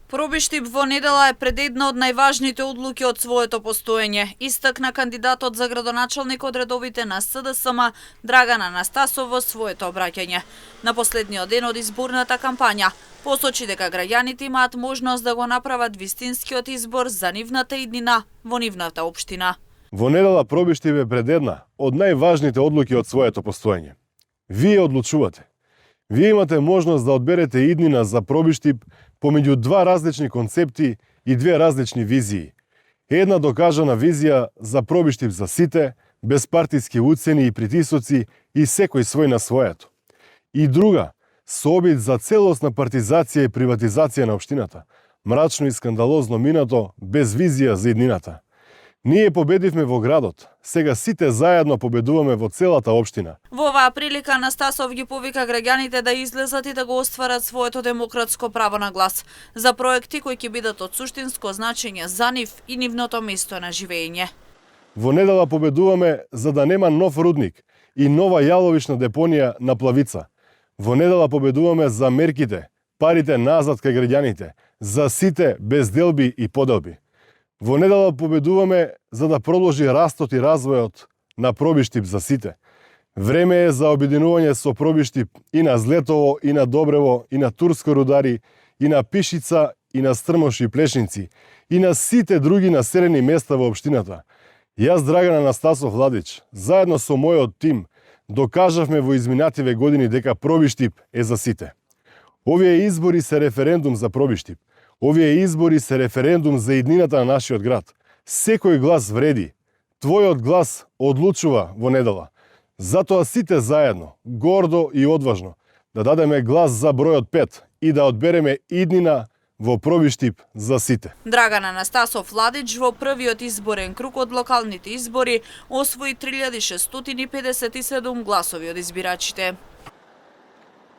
Пробиштип во недела е пред една од најважните одлуки од своето постоење, истакна кандидатот за градоначалник од редовите на СДСМ Драган Анастасов во своето обраќање. На последниот ден од изборната кампања посочи дека граѓаните имаат можност да го направат вистинскиот избор за нивната иднина во нивната општина. Во недела Пробиштип е пред една од најважните одлуки од своето постоење. Вие одлучувате. Вие имате можност да одберете иднина за Пробиштип помеѓу два различни концепти и две различни визии. Една докажана визија за Пробиштип за сите, без партиски уцени и притисоци и секој свој на своето. И друга, со обид за целосна партизација и приватизација на општината, мрачно и скандалозно минато, без визија за иднината. Ние победивме во градот, сега сите заедно победуваме во целата општина. Во оваа прилика Анастасов ги повика граѓаните да излезат и да го остварат своето демократско право на глас за проекти кои ќе бидат од суштинско значење за нив и нивното место на живење. Во недела победуваме за да нема нов рудник и нова јаловишна депонија на Плавица. Во недела победуваме за мерките, парите назад кај граѓаните, за сите без делби и поделби. Во недела победуваме за да продолжи растот и развојот на Пробиштип за сите. Време е за обединување со Пробиштип и на Злетово, и на Добрево, и на Турско рудари, и на Пишица, и на Стрмош и Плешници, и на сите други населени места во општината. Јас, Драган Анастасов Владич, заедно со мојот тим, докажавме во изминативе години дека Пробиштип е за сите. Овие избори се референдум за Пробиштип. Овие избори се референдум за иднината на нашиот град. Секој глас вреди. Твојот глас одлучува во недела. Затоа сите заедно, гордо и одважно, да дадеме глас за бројот 5 и да одбереме иднина во Пробиштип за сите. Драган Анастасов Владич во првиот изборен круг од локалните избори освои 3657 гласови од избирачите.